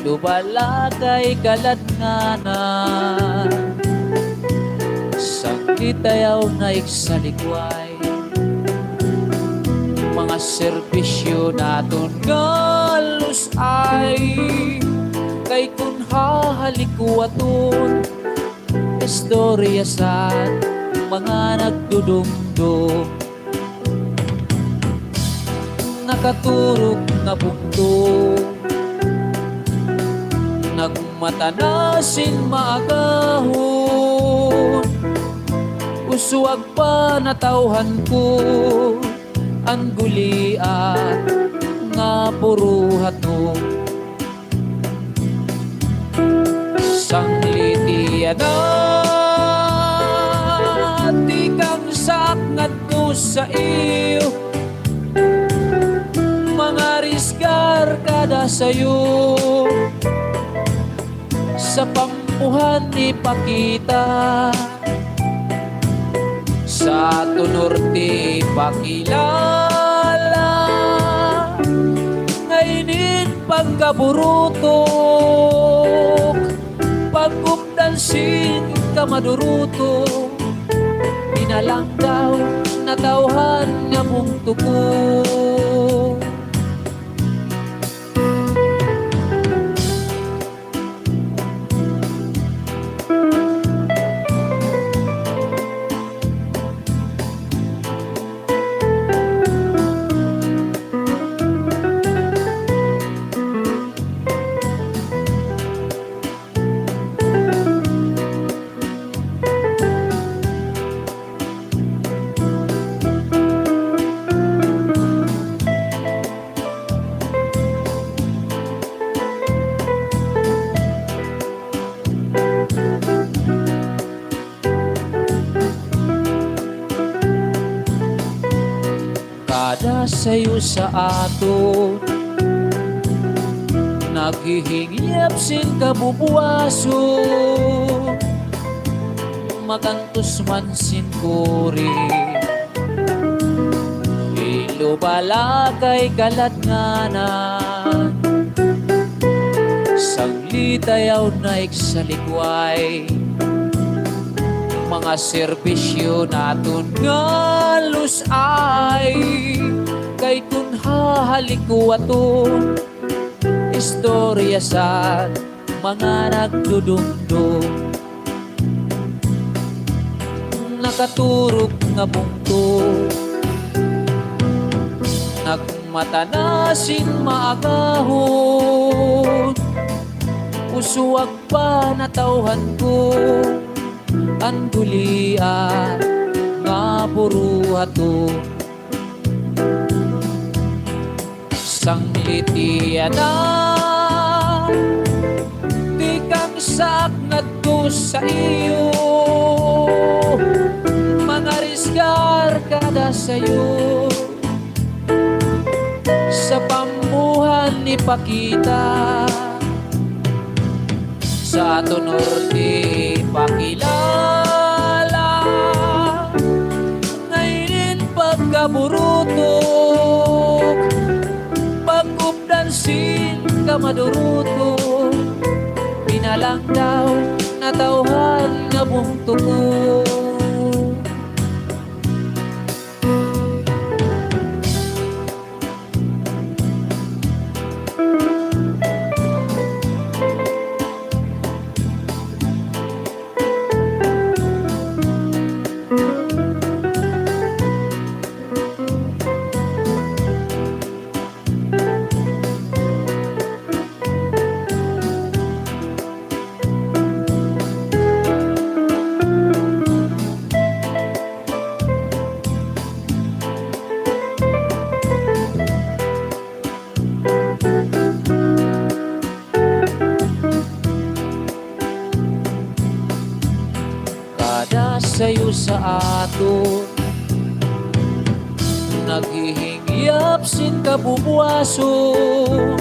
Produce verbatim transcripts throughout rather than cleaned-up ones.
Lubalakay kaladnganan, sanglit ayaw na igsalikway. Mga serbisyo naton nga lus-ay, kay kon hahalikwaton, istorya sad mga nagdudumdom. Nakaturog nga bugto, nagmata na sin maagahon. Uswag pa natawhan ko an guliat nga buruhaton. Sanglit yana, tikang sa ak ngadto sa iyo, mangarisgar kada sayo, sa pambuhan ipakita. Sa aton norte ipakilala, nga inin pagkaburutok, pagkupdan sin kamadurutok, pinalanggaw, natawhan nga bugto ko. Kada sayo sa aton naghihingyap sin kabubuwason, magantos man sin kuri, ilubalakay kaladnganan. Sanglit ayaw na igsalikway, mga serbisyo naton nga lus-ay, kay kon hahalikwaton, istorya sad mga nagdudumdom. Nakaturog nga bugto, nagmata na sin maagahon, uswag pa natawhan ko an guliat nga buruhaton. Sanglit yana, tikang sa ak ngadto sa iyo, mangarisgar kada sayo, sa pambuhan ipakita. Sa aton norte ipakilala, nga inin pagkaburutok, pagkupdan sin kamadurutok, pinalanggaw, natawhan nga bugto ko. Kada sayo sa aton naghihingyap sin kabubuwason,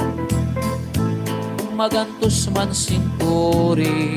magantos man sin kuri.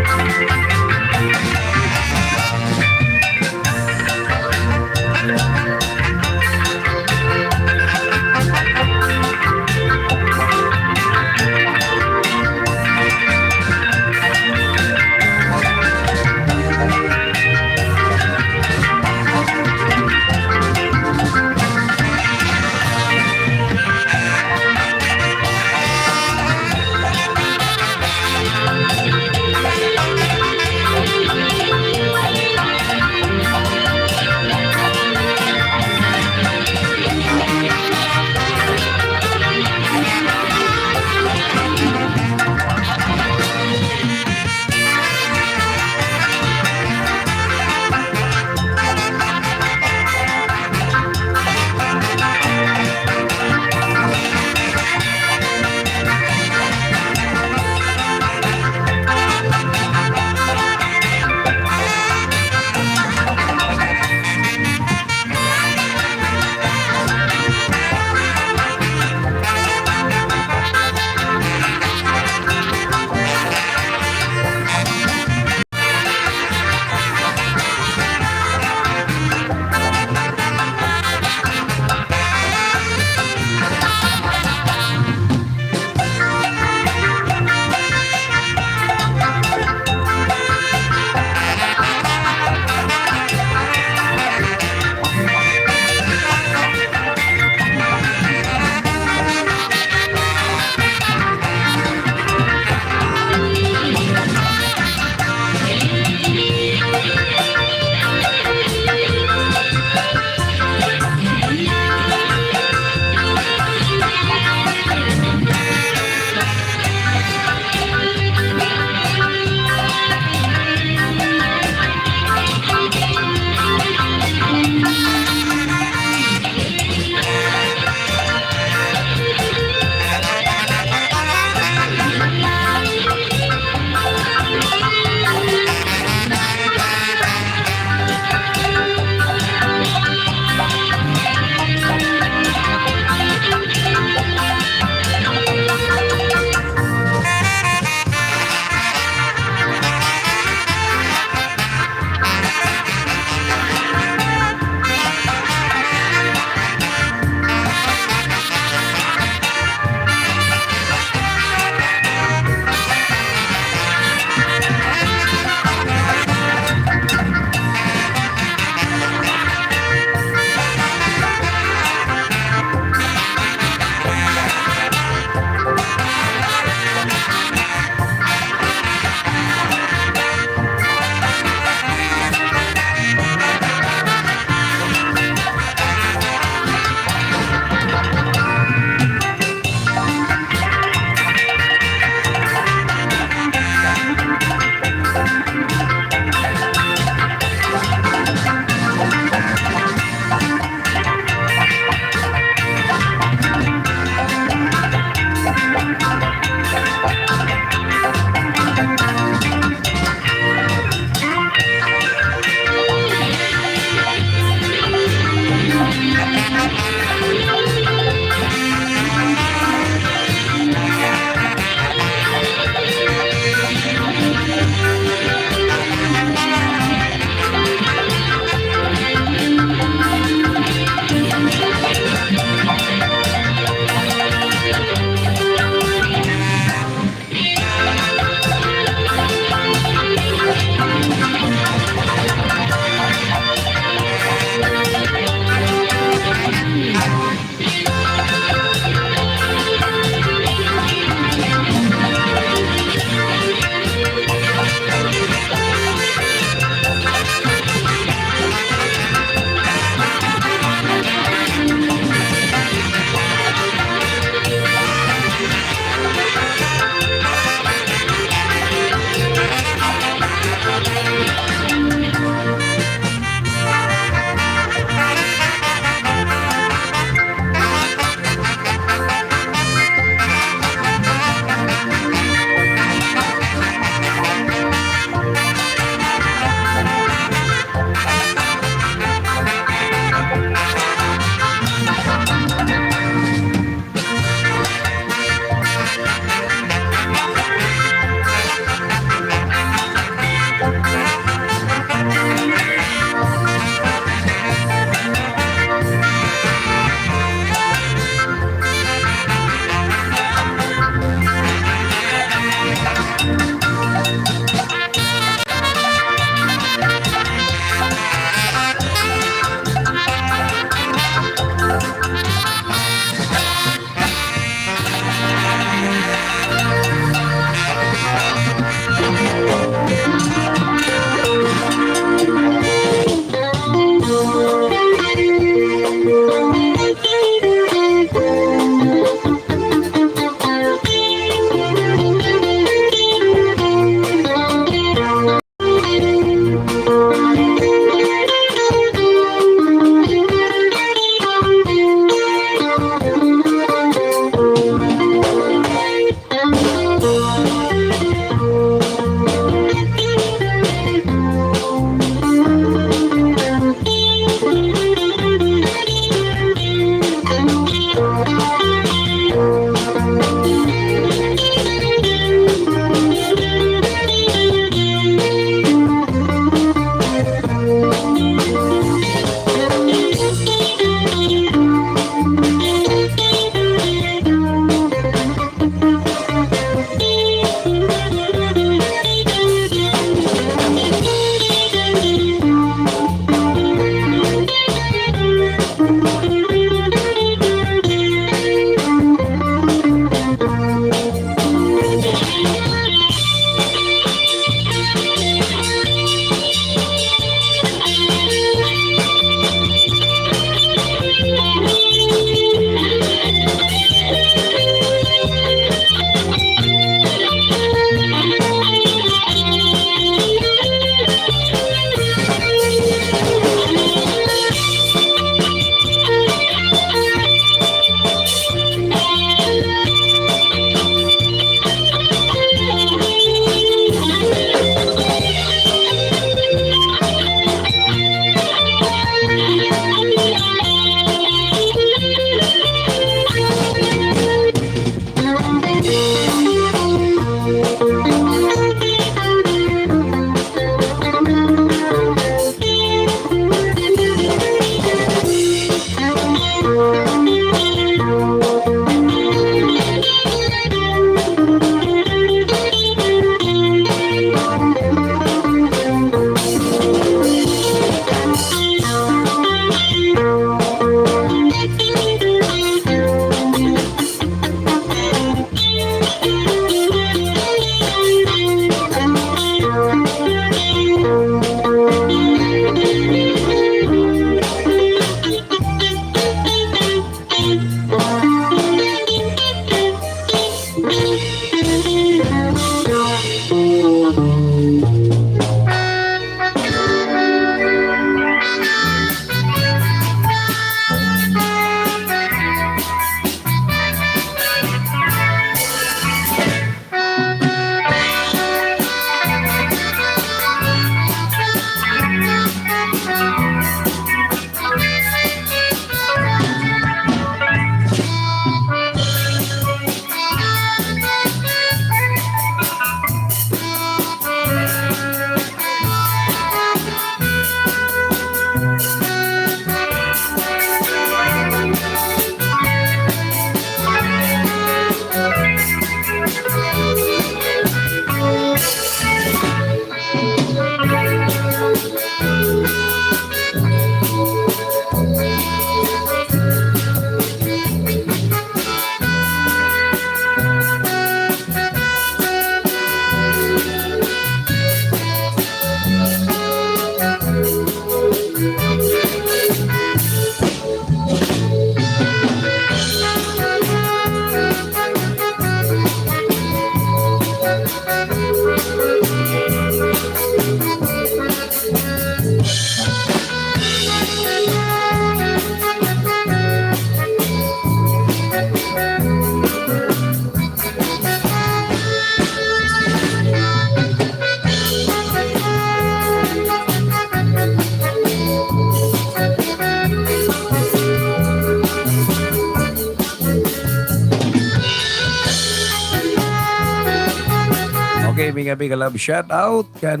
Big, big love shout out kan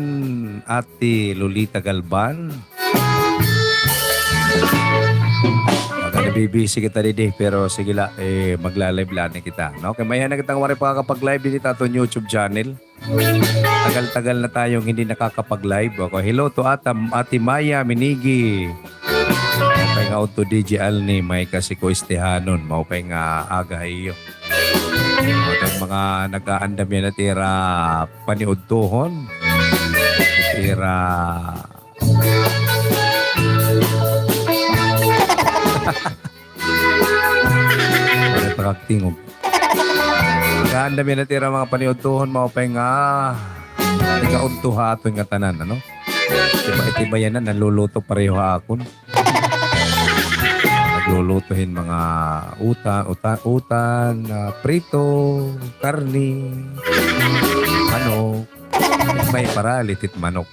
Ate Lolita Galban. Baka nabibisi kita didi, pero sige la, eh, magla-live la ni kita, no? Kay may-ada na kitang waray pa nakakapag-live didi ha aton YouTube channel. Tagal-tagal na tayong hindi nakakapag-live. Okay, hello to Ata-, Ate Maya Minigi. Maupay nga udto, D J Alni, may kasi ko istihanon. Maupay nga aga ha iyo. Mga nag-aandam yana hit ira paniudtohon. Hit ira Wala pa kag tingog. Nag-aandam yana hit ira mga paniudtohon, maupay nga ikaudto ha aton ngatanan, ano? Tiba-, tibayan na, nanluluto pareho ha akon. Nagluluto hin mga utan, utan, utan, ah, prito, karne, manok. May paralit hit manok.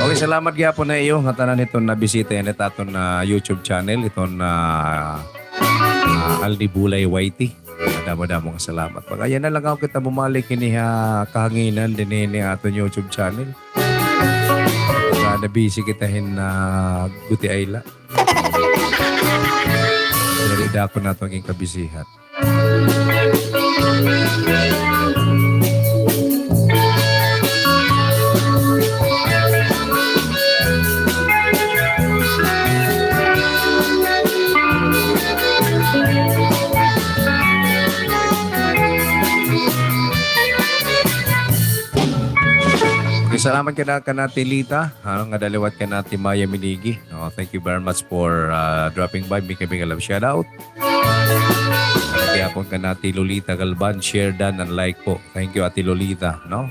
Okay, salamat gihapon ha iyo ngatanan hiton nabisita yana hit aton, ah, YouTube channel, hiton, ah, ah, Alni Bulay Y T. Madamo-damo nga salamat. Pag-aya na la ngahaw kita bumalik hini ha kahanginan dinhi ha aton YouTube channel. Kay nabisi kita hin, ah, gutiay la. Diri dako naton ginkabisihan. Okay, salamat kay na, kan Ate Lita, ha, nga dala liwat kan Ate Maya Minigi. No, thank you very much for, ah, dropping by. Big, big love shout out. Kay gihapon kan Ate Lolita Galban, share dan and like po. Thank you, Ate Lolita, no?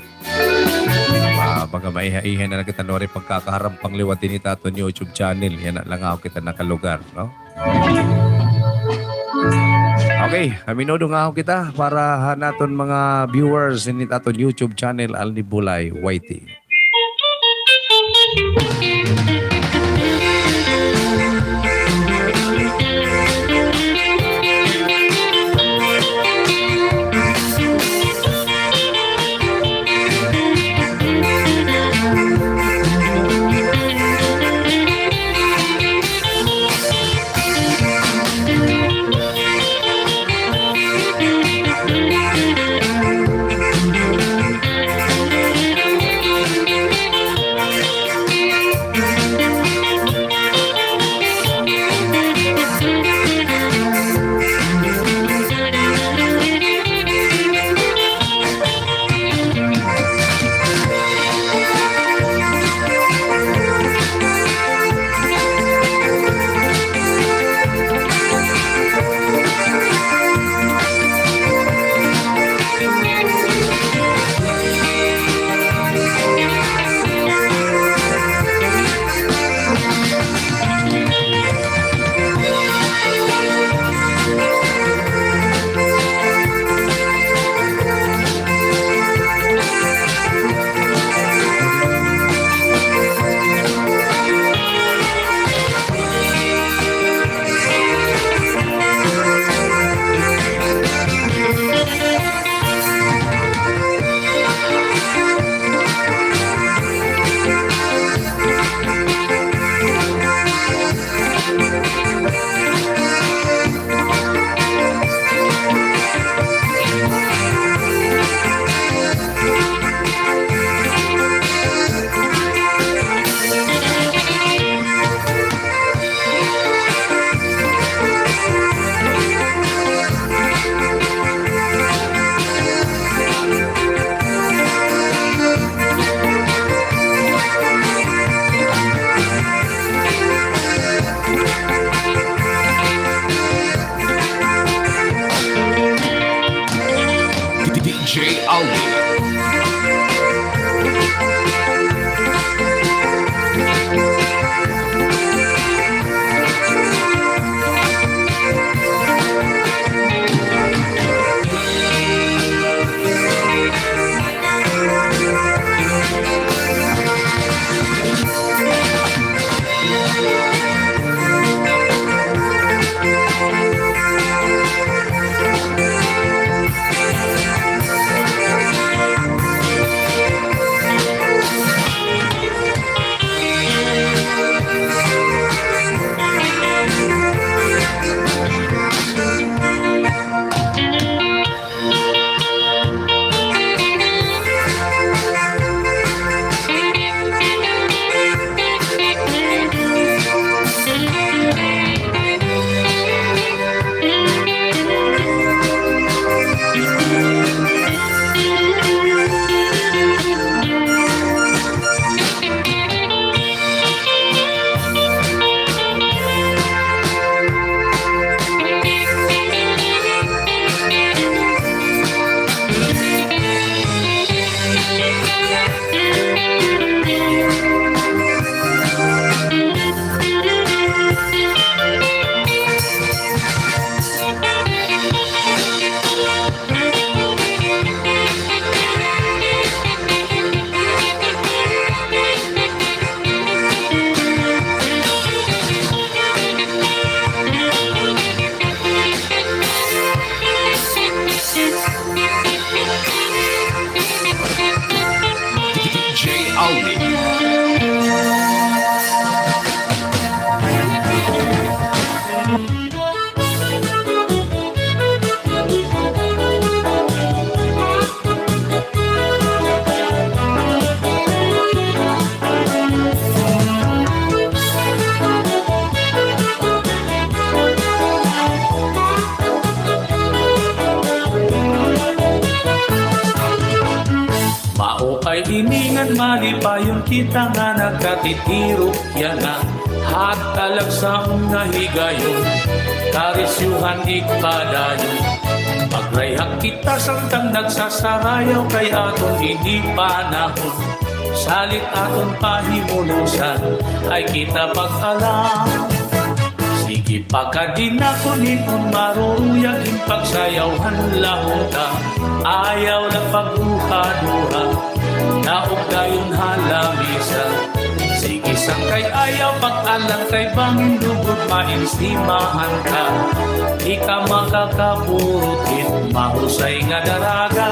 Ah, baga maiha-iha na la kita, waray pagkakaharampang liwat dinhi ha aton YouTube channel. Yana la ngahaw kita nakalugar, no? Okay, aminudo ngahaw kita para han aton mga viewers dinhi ha aton YouTube channel, Alni Bulay Y T. Ini ngan malipayon kita nga nagkatitiro yana. Hatalag sa nga higayon, karisyuhan igpadayon. Magrayhak kita samtang nagsasarayaw kay aton ini panahon. Salit aton pahimulosan ay kita pag-alam. Sige, pakadi na kun hin-o maruruyag hin pagsayawhan la huta. Ayaw la pagduha-duha, naog dayon ha lamisa. Sige, sangkay, ayaw pag-alang kay bangin lugod mainsimahan ka. Di ka makakapurot hin mahusay nga daraga.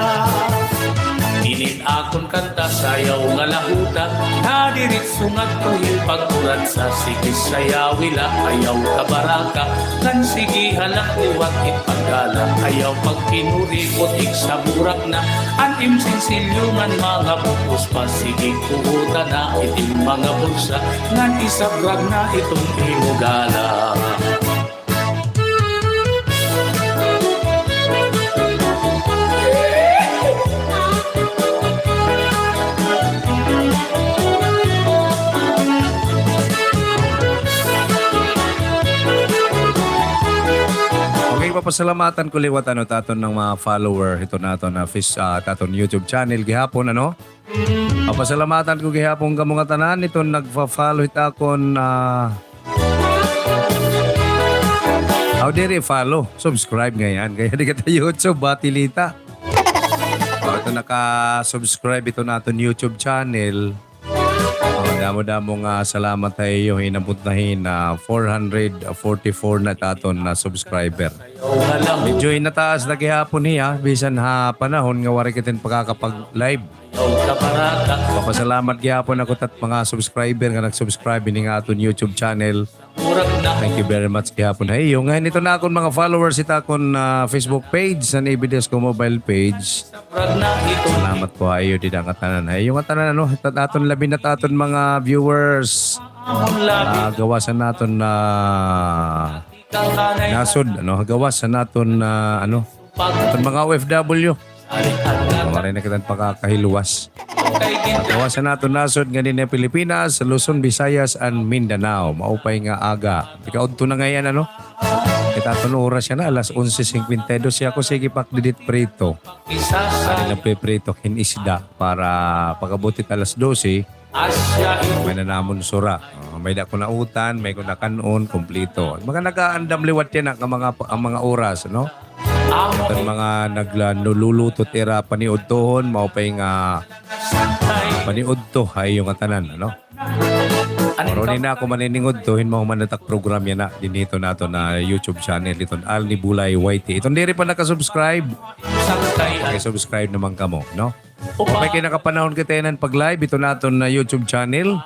Inin akon kanta, sayaw nga la huta, nadiritso ngadto hin pagkuratsa. Sige, sayawi la, ayaw kabaraka, ngan sige ha la liwat igpagdala. Ayaw pagkinuripot, igsaburak na an im sinsilyo ngan mga bug-os pa. Sige, kuhuta na it im mga bulsa, ngan isabrag na iton imo gala. Okay, papasalamatan ko liwat, ano, it aton nga mga follower hiton aton, ah, fis-, ah, it aton YouTube channel gihapon, ano? Papasalamatan ko gihapon kamo ngatanan iton nagfa-follow hit akon, ah, aw, diri follow, subscribe ngay-an. Kay diri kita YouTube, bati la hita. O, iton naka-subscribe hiton aton YouTube channel. O, damo-damo nga salamat ha iyo. Inabot na hin, ah, four hundred forty-four na it aton nga subscriber. Medyo nataas na gihapon hiya, bisan ha panahon nga waray kita hin pakakapag-live. Papasalamat gihapon ako hit mga subscriber nga nag-subscribe hini nga aton YouTube channel. Thank you very much gihapon ha iyo. Ngan iton akon mga followers hit akon, ah, Facebook page, an A B D S ko mobile page. Salamat po ha iyo dida ngatanan. Ha iyo ngatanan, ano, hit aton labi na it aton mga viewers. Ah, gawas han aton, ah, nasod, ano, gawas han aton, ah, ano, aton mga O F W. Waray na kita hin pakakahilwas. Gawas han aton nasod nganhi ha Pilipinas, Luzon, Visayas, and Mindanao. Maupay nga aga. Pikaudto na ngay-an, ano? It aton oras yana, alas onse cincuenta y dos. Ako, sige pa ak didi hit prito. Adi la priprito hin isda para pag-abot hit alas dose. May na namon sura. O, may-ada ko nautan, may ko nakan-on, kumplito. Mga nag-aandam liwat yana nga mga, an mga oras, no? Iton mga nagla-, naluluto hit ira paniudtohon, maupay nga, ah, paniudto ha iyo ngatanan, ano? Pero ini na ako maniningudto hin mahuman na it ak program yana dinhi hiton aton nga YouTube channel, hiton Alni Bulay Y T. Iton diri pa naka-subscribe, paki-subscribe na man kamo, no? May kinakapanahon kita yana hin pag-live hiton aton nga YouTube channel.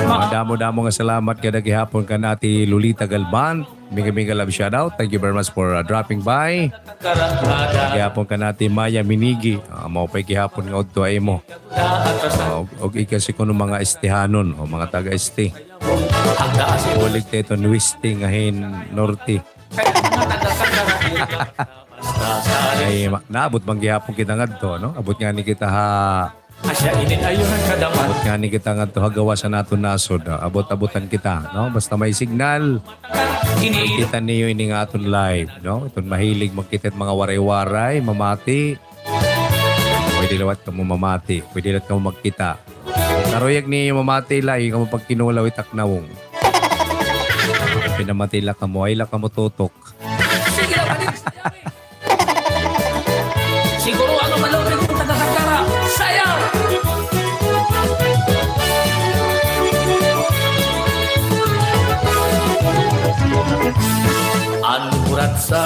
Madamo-damo nga salamat gad gihapon kan Ate Lolita Galban. Mega, mega love shoutout. Thank you very much for, uh, dropping by. Gihapon kan Ate Maya Minigi. Ah, maupay gihapon nga udto ha imo. Ah, og, og ikaw si kuno mga Estehanon, o mga taga-Este. Bulig ta iton Weste nga hin Norte. Ay, ma-, naabot man gihapon kita ngadto, no? Abot ngani kita ha, abot ngani kita ngadto ha gawas han aton nasod, no? Abot-abotan kita, no? Basta may signal, makita niyo ini nga aton live, no? Iton mahilig magkita hit mga Waray-Waray, mamati. Pwede liwat kamo mamati, pwede liwat kamo magkita. Karuyag niyo mamati la, ayaw kamo pagkinulaw hit ak nawong. Pinamati la kamo, ayaw la kamo tutok. Sige la, balik sa yawi. Siguro ano, malupit an taga-Katara. Sayaw! An kuratsa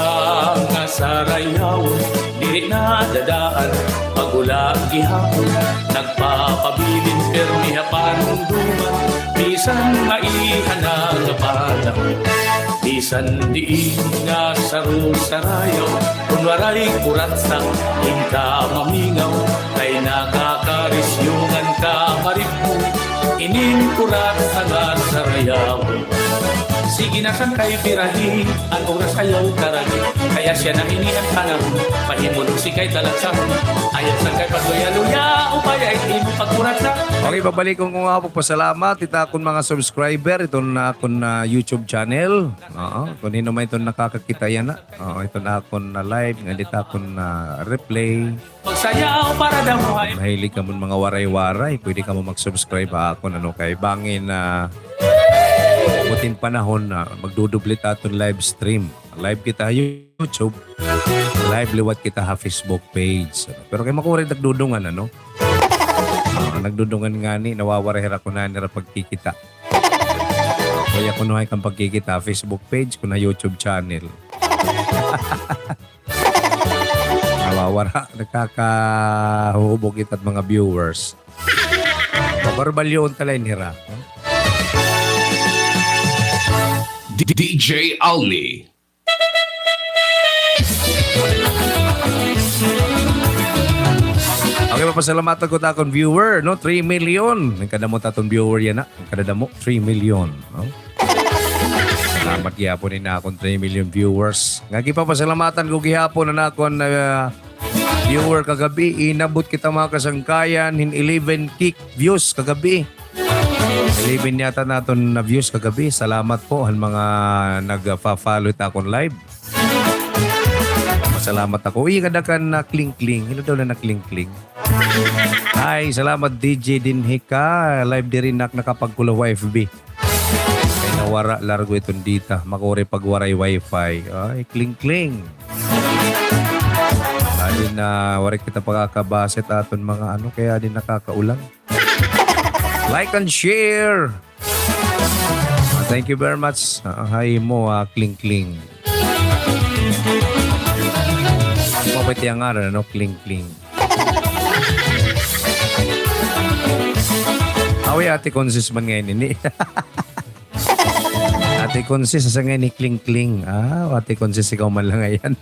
nga sarayawon, diri nadadaan, pag-ula gihapon, nagpapabilin, pirmi ha panumduman, bisan maiha na nga panahon. Bisan diin nga saro-sarayaw, kun waray kuratsa, hin ka mamingaw, kay nakakarisyo ngan ka maribbo, inin kuratsa nga sarayawon. Sige na, sangkay birahi, an oras ayaw karagi. Kay asya na ini an panahon, pahimulong si kay talagsahon. Ayaw sangkay pagluya-luya, upaya it imo pagkuratsa. Okay, babalikon ko nga pagpasalamat it akon mga subscriber, iton akon, ah, YouTube channel. Oo, kun hin-o man iton nakakakita yana. Oo, iton akon, ah, live, ngan it akon, ah, replay. Magsayaw para damuhay. Mahilig kamo mga waray-waray, pwede kamo mag-subscribe ha akon, ano, kay bangin, ah, abot hin panahon na magdudubli it aton live stream. Live kita ha YouTube, live liwat kita ha Facebook page. Pero kay makuri nagdudungan, ano? Ah, nagdudungan ngani, nawawaray hira kun hain hira pagkikita. Kay kuno hay kan pagkikita ha Facebook page, kun ha YouTube channel. Nawawara, nakakahuhubog it at mga viewers. Kabarbalyoon ta la ini hira. D-, D J Alni. Okay, papasalamatan ko it akon viewer, no? Three million. An kadamo it aton viewer yana. An kadadamo, three million, no? Salamat gihapon ini akon three million viewers. Nga gipapasalamatan ko gihapon an akon, ah, viewer kagab-i. Inabot kita, mga kasangkayan, hin eleven K views kagab-i. Eleven yata an aton na-views kagab-i. Salamat po han mga nagfa-follow it akon live. Salamat ako. Uy, kada kan na Kling Kling. Hin-o daw na na Kling Kling? Ay, salamat D J dinhi ka. Live diri nak nakapagkulo ha F B. Kay nawara largo iton data. Makuri pagwaray wifi. Ay, Kling Kling. Adi na, waray kita pakakabasa it aton mga ano, kay adi nakakaulan. Like and share. Ah, thank you very much. Ah, hi mo, ah, Kling Kling. Mao ba it iya ngaran, ano? Kling Kling. Awi, Ate Consis man ngay-an ini. Ate Consis, asa ngay-an hi Kling Kling? Ah, Ate Consis, ikaw man la ngay-an.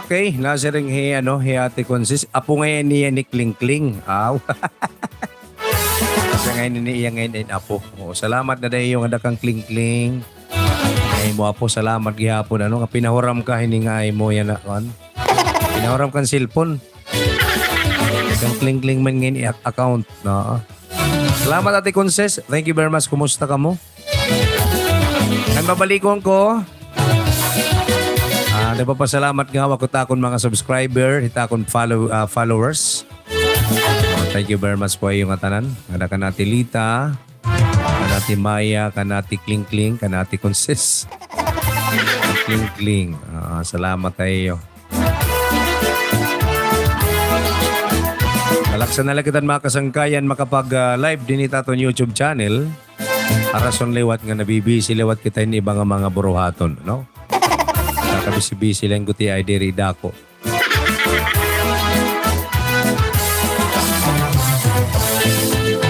Okay, nasiring hi, ano, hi Ate Consis. Apo ngay-an niya ni Kling Kling. Aw. Siya ngay-an ini, iya ngay-an ini apo. Oo, salamat ngada ha iyo nga ada kang Kling Kling. Ay mo apo, salamat gihapon, ano, nga pinahuram ka hini nga imo yana, kuan. Pinahuram kan cellphone. Kan Kling Kling man ngay-an iya account, no? Salamat, Ate Consis. Thank you very much. Kumusta kamo? Ngan babalikon ko. Ah, nagpapasalamat gihap ako it akon mga subscriber, it akon follow-, ah, followers. Ah, thank you very much po ha iyo ngatanan. Ngada kan Ate Lita, kan Ate Maya, kan Ate Kling Kling, kan Ate Consis. Kling Kling. Ah, salamat ha iyo. Talaksan na la kita, mga kasangkayan, makapag, ah, live dinhi ha aton YouTube channel. Ha rason liwat nga nabibisi liwat kita hin iba nga mga buruhaton, no? Nakabisi-bisi la gutiay diri dako.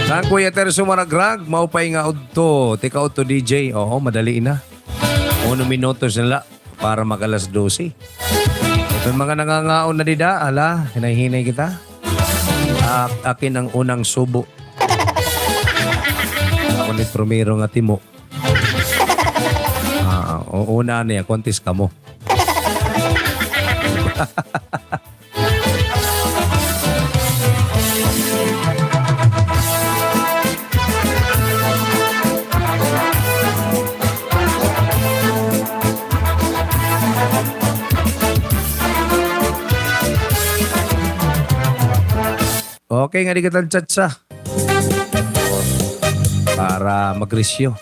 Kan Kuya Terso Maragrag, maupay nga udto. Tika udto, D J. Oo, madali na. Uno minutos na la. para mag-alas dose. Iton mga nangangaon na dida, hala, hinay-hinay kita. Ak-, akin ang unang subo. Ako ni primero nga timo. Ah, o-, una niya, kontis kamo. Okay, ngadi kita cha-cha. Para magrisyo.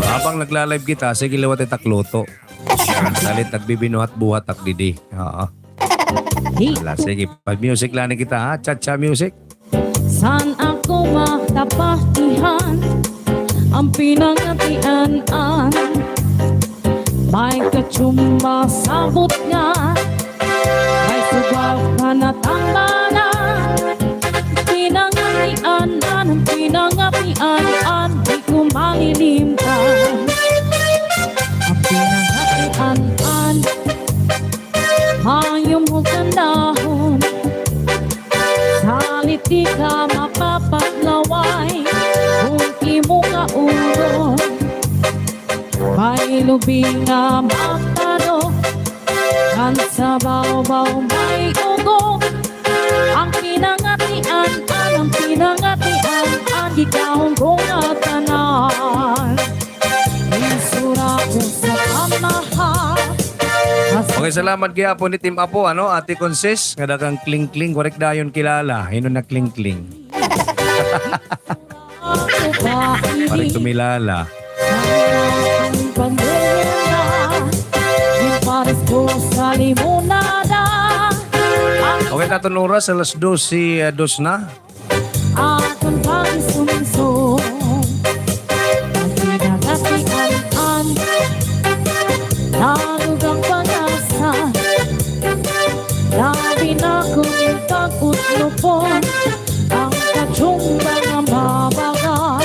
Habang nagla-live kita, sige liwat it ak luto. Salit nagbibinuhat-buhat ak didi. Oo. Hala, sige, pag-music la ni kita, ha? Cha-cha music. San ako matapatihan an pinangatian-an? May katsumba sabot nga may subaw ka na tambala. Pinangatian-an, pinangatian-an, di ko malilimtan. An pinangatian-an, mayum ho kandahon. Salit di ka mapapaglaway kon imo kauron. May lubi nga makadok, ngan sa bawbaw may ugo. An pinangatian-an, an pinangatian-an, gikahon ko ngatanan. Isura ko sa amahan. Okay, salamat gihapon ni Team Apo, ano, Ate Conses, nga daghang kling-kling, waray ko dayon kilala. Hin-o na kling-kling? Waray ko kumilala. Okay, aton oras, alas dose, ah, dos na. Aton pag-isumsum, an pinangatian-an, nadugang pag-asa, labi na kon pag-utlupon, an katsumba nga mabaga,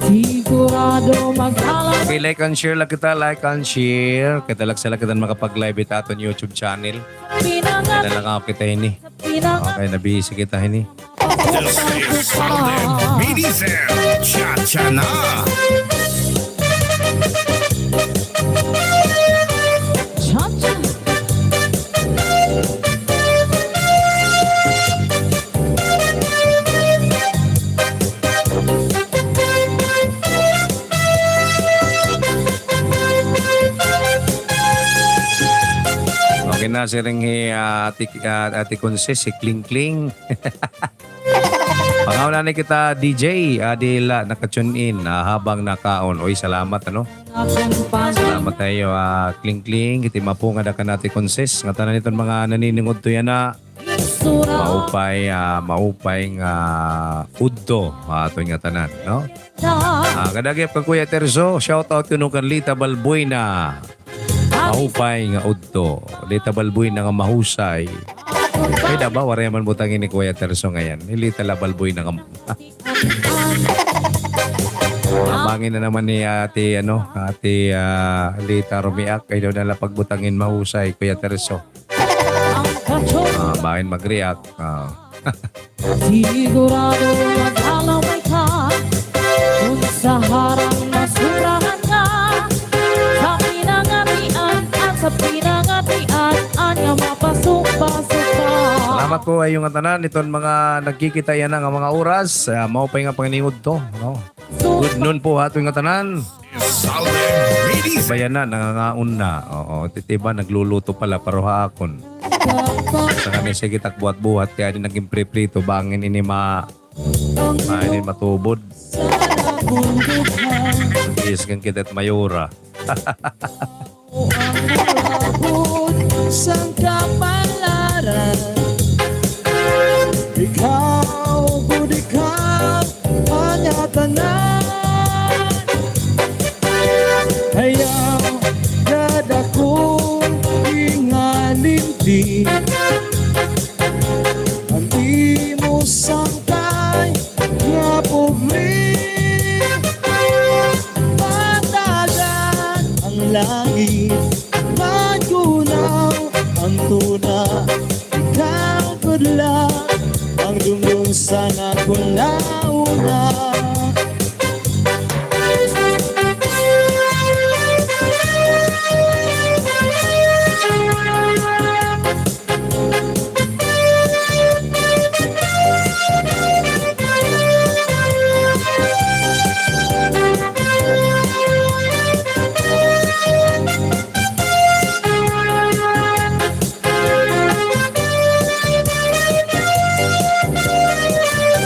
sigurado maglalang. Okay, like and share la kita, like and share. Kita la sala kita makapag-live it aton YouTube channel. Pinangat-, Kaya na lang ako kita hini. Pinangat-, Okay, nabisi kita hini. This is Southern B D Z, Cha-cha na. Cha-cha. Okay na, siring hi, ah, Ate, ah, Ate Conses, hi Kling Kling. Pangaon na ni kita, D J, ah, diri la naka-tune in, ah, habang nakaon. Uy, salamat, ano? Salamat ha iyo, ah, Kling Kling. Iti mapunga da kan Ate Conses. Ngatanan iton mga naniningudto yana. Maupay, ah, maupay nga udto, ah, aton ngatanan, no? Ah, kadaghan kan Kuya Terzo, shout out kuno kan Lita Balbuena. Maupay nga udto. Lita Balbuena nga mahusay. Ay, da ba? Waray man butangin ni Kuya Terzo ngayan. Ni Lita la Balbuena nga Mabangin na naman ni Ate, ano, Ate, ah, Lita Romiak. Ay, daw na la pagbutangin mahusay, Kuya Terzo. Ah, bangin mag-react. Ah. Sigurado mag-alaway ka kon sa harang masubrahan ka. Sa pinangatian-an, sa pinangatian-an nga mapasok-pasok ka. Salamat po ha iyo ngatanan, iton mga nagkikita yana nga mga oras. Ah, maupay nga paningudto, no? Good noon po ha aton ngatanan. Iba yana, nangangaon na. Oo, it iba nagluluto pala, pareho ha akon. Sa kami, sige, tak buhat-buhat, kay adi naging priprito, bangin ini ma-, bangin ini matubod. Yes, kan kita it mayora. An imo sangkay nga pobre, matagan an langit, natunaw an tuna. Ikaw gud la an dumdom sa naghunahuna.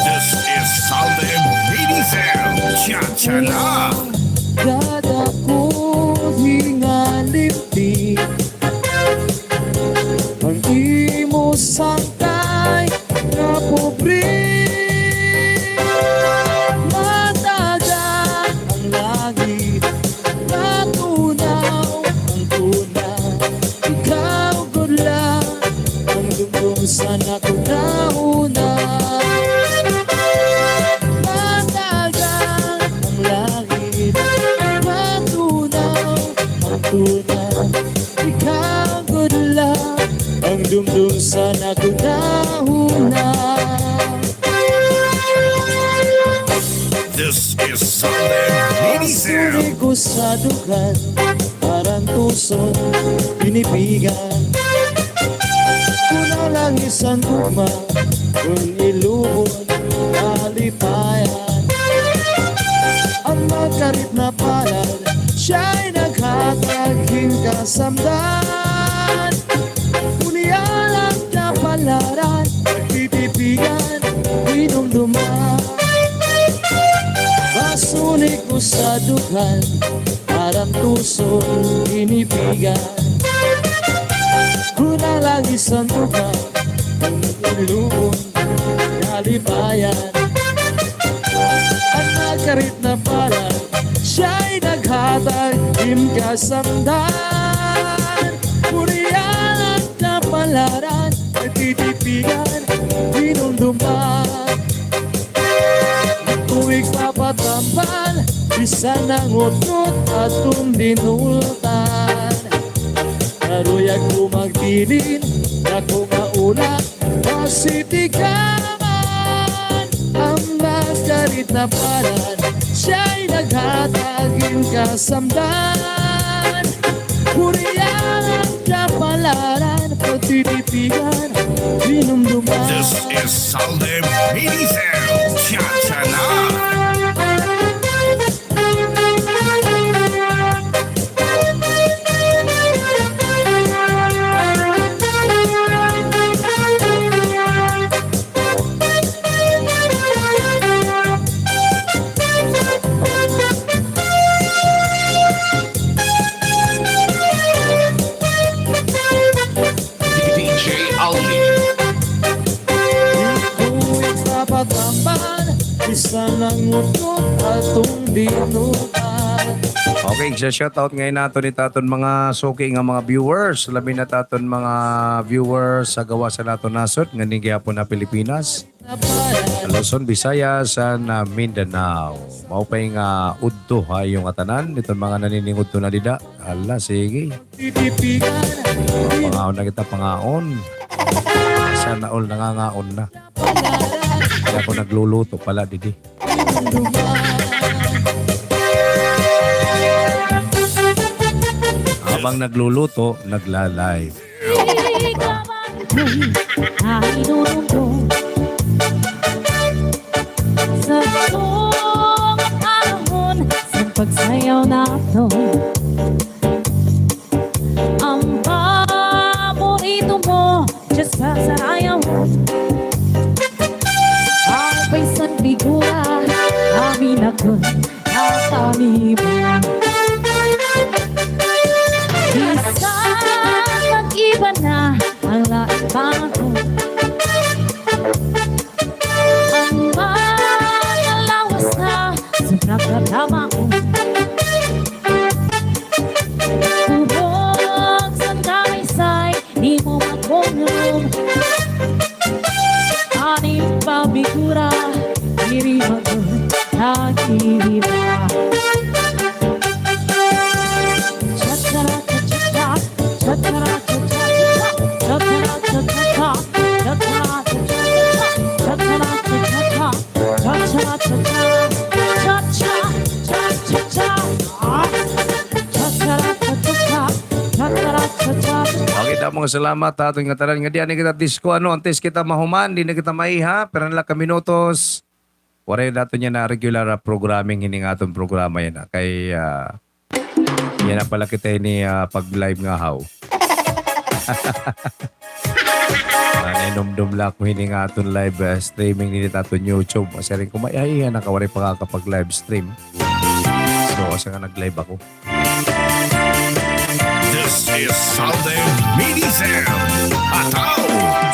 This is Salde Medicel. Cha-cha na. Kadako nga limti, an imo sangkay nga pobre. Matagan an langit, natunaw an tuna. Ikaw gud la an dumdom sa naghunahuna. Matagan an langit, natunaw an tuna. Ikaw gud la an dumdom sa naghunahuna. This is Salde Medicel. Suli ko sa dughan, parantuson, binibigan. Kulang la isan gugma, kun ilubon, kalipayan. An makarit na palad, siya'y naghatag hin kasamdan. Unya an kapalaran, pagtitipigan, hinumduman. Masunik ko sa dughan, parantuson, binibigan. Kulang la isan gugma, kun ilubon, kalipayan. An makarit na palad, siya'y naghatag hin kasamdan. Unya an kapalaran, pagtitipigan, hinumduman. Ako igpapatambal, bisan an utnot aton dinultan. Karuyag ko magbilin, dako nga ulat, basi tigaman. An makarit na palad, siya'y naghatag hin kasamdan. Unya an kapalaran, pagtitipigan, hinumduman. This is Salde Medicel. Cha-cha na. D J Alvin. Ako igpapatambal, bisan an utnot aton dinultan. Okay, sa shoutout ngay-an naton it aton mga suki nga mga viewers, labi na it aton mga viewers sa gawas han aton nasod, nganhi gihapon ha Pilipinas. Luzon, Visayas, and, ah, Mindanao. Maupay nga udto ha iyo ngatanan, iton mga naniningudto na dida. Hala, sige. Pangaon na kita, pangaon. Sana all nangangaon na. Kaya ako nagluluto pala, didi. Habang nagluluto, nagla-live. Ay, nunong ko. Sa mga panahon sa pagsayaw naton, an paborito mo dyan sa sarayawan. An paisan figura, amin ako. Nakamibo. Bisan mag-iba na an lain panahon, an mga lawas na sobra kadamaon. Buhok san damaysay, di mo man ko Damo nga salamat ha aton ngatanan nga di anay kita disco, ano, antes kita mahuman, di na kita maiha, pira na la ka minutos. Waray naton yana regular, ah, programming hini nga aton programa yana. Kay, ah, yana pala kita hini, ah, pag-live ngahaw. Ah, nahinumdom la ako hini nga aton live, ah, streaming dinhi ha aton YouTube. Siring ko, maiha-iha na ka waray pakakapag-live stream. So, asa nga nag-live ako? This is Southern Mini Sam. Ataw!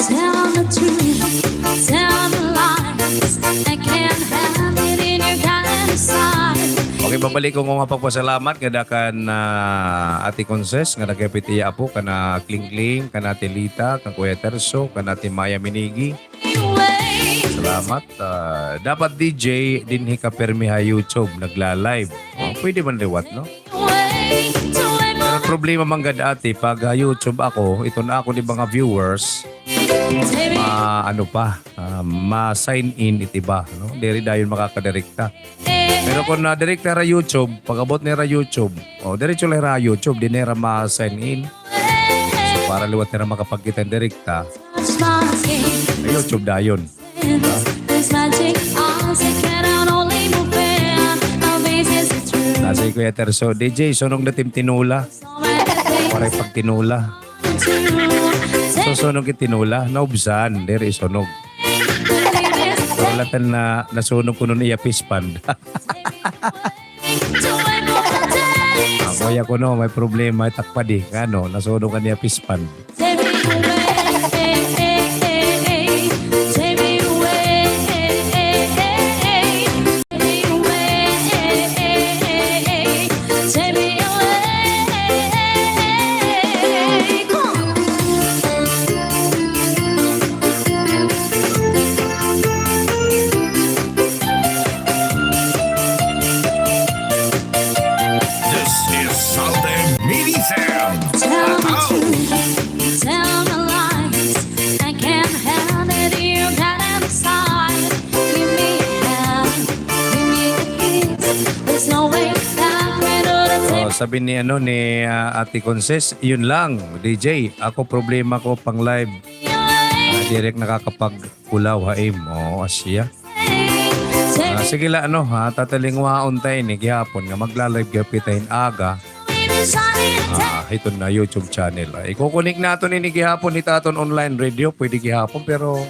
Tell the truth, tell the lies. I can't hide it in your dark side. Okay, babalik ko nga pagpasalamat ngada kan, ah, Ate Conces, nga nagkapit iya apo, kan Kling Kling, kan Ate Lita, kan Kuya Terso, kan Ate Maya Minigi. Salamat. Ah, dapat D J dinhi ka pirmi ha YouTube, nagla-live. Oh, pwede man liwat, no? Pero problema man gad, ate, pag ha YouTube ako, iton akon iba nga viewers, ma-, ano pa, ah, ma-sign in it iba, no? Diri dayon makakadirekta. Pero kon nadirekta hira YouTube, pag-abot nira YouTube, o, diretso la hira ha YouTube, di na hira ma-sign in. So, para liwat nira makapagkita hin direkta, ha YouTube dayon. Nasiring Kuya Terso, D J, sunog na it im tinola. Waray pagtinola. So, sunog it tinola, naubsan, diri sunog. Wala tan na, nasunog kuno an iya fishpond. Ako, iya kuno, may problema, may takpadi. Ngano, nasunog an iya fishpond. This is Southern Mini Sam. Tell the truth, tell the lies. I can't hide it, you got inside. Give me a hug, give me a kiss. There's no way back, where do the Oh, sabi ni, ano, ni, ah, Ate Conces, yun lang, D J. Ako, problema ko pang live. Ah, diri ak nakakapag- Kulaw ha imo, asya. Ah, sige la, ano, ha, tatalingwaon ta ini gihapon nga magla-live gihap kita hin aga. Ah, hiton na YouTube channel. Ah, iko-connect naton ini gihapon hit aton online radio, pwede gihapon, pero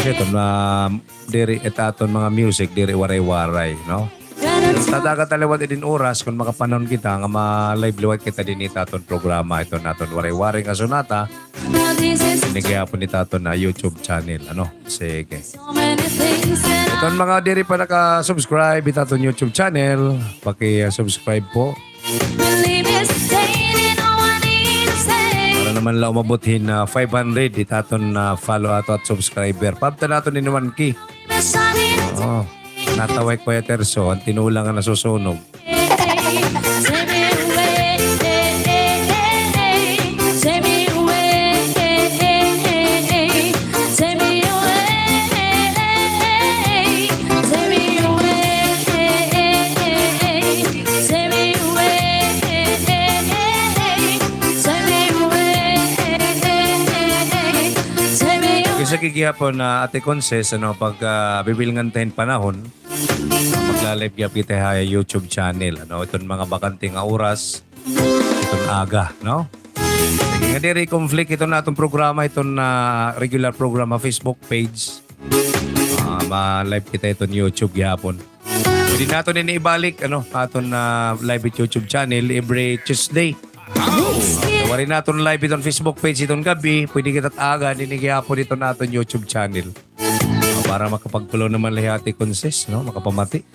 hiton na, diri it aton mga music, diri Waray-Waray, no? Tatagan ta liwat ini nga oras kon makapanahon kita nga ma-live liwat kita dinhi hit aton programa, iton aton Waray-Waray nga Sonata. Ini gihapon hit aton nga YouTube channel, ano? Sige. Iton mga diri pa naka-subscribe hit aton YouTube channel, paki-subscribe po. Para naman la umabot hin, ah, five hundred hit aton, ah, follow ato at subscriber. Paabtan naton hin one K. Oo. Nataway Kuya Terso, an tinola nga nasusunog. Kisa gihapon, ah, Ate Conces, ano, pag, ah, bibilngan ta hin panahon, magla-live gihap kita ha YouTube channel, ano, iton mga bakante nga oras, iton aga, no? Sige, nga diri conflict iton aton programa, iton, ah, regular programa, Facebook page. Ah, ma-live kita iton YouTube gihapon. Pwede naton ini ibalik, ano, aton, ah, live it YouTube channel every Tuesday. Waray naton live iton Facebook page iton gab-i, pwede kita it aga, dinhi gihapon iton aton YouTube channel. Ah, para makapagpulaw naman la hi Ate Conces, no? Makapamati.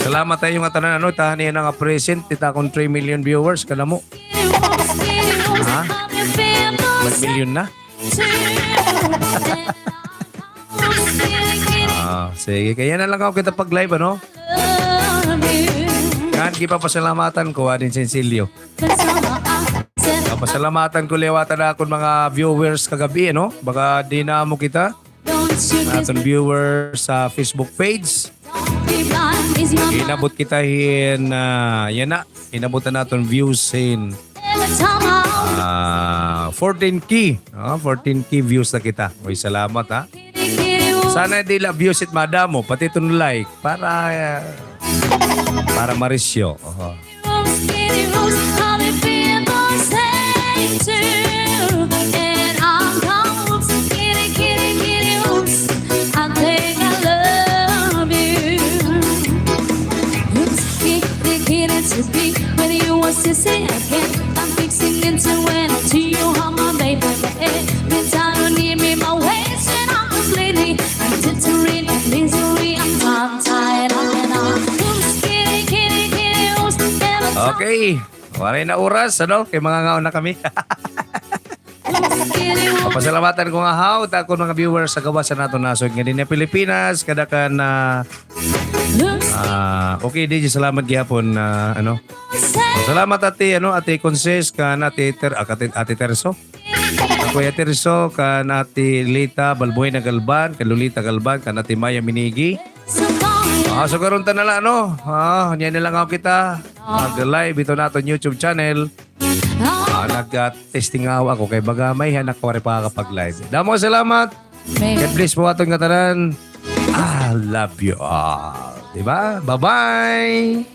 Salamat ha iyo ngatanan, ano, ta han iya na nga present, hit akon three million viewers, kanamo. Ha? Mag-million na? Ah, sige. Kay yana la ako kita pag-live, ano? Ngan, gipapasalamatan ko, ah, din sinsilyo. Papasalamatan ko liwat an akon mga viewers kagab-i, ano? Baka di naamo kita. Aton viewers sa Facebook page. Inabot kita hin, ah, yana. Inabot na naton views hin, ah, fourteen K. Ah, fourteen K views na kita. Uy, salamat, ha. Sana diri la views it madamo, pati iton like para, ah, para marisyo. Oho. Okay. Waray na oras, ano? Kay mangangaon na kami. Pasalamatan ko nga haw, ta akon mga viewers sa gawas han aton nasod nga dinhi ha Pilipinas, kada kan, ah, ah, okay, D J, salamat gihapon, ah, ano. Salamat, Ate, ano, Ate Conces, kan Ate Ter-, ah, Ate, Ate Terso. Kuya Tirso, kan Ate Lita Balbuena Galban, kan Lolita Galban, kan Ate Maya Minigi. Ah, so karon ta na la, no? Ah, niyan na lang ako kita. Mag-live ito na aton YouTube channel. Ah, nag-testing nga ako kay baga may hanak ko rin pakakapag-live. Damo salamat. God bless po aton ngatanan. I love you all. Diba? Bye-bye.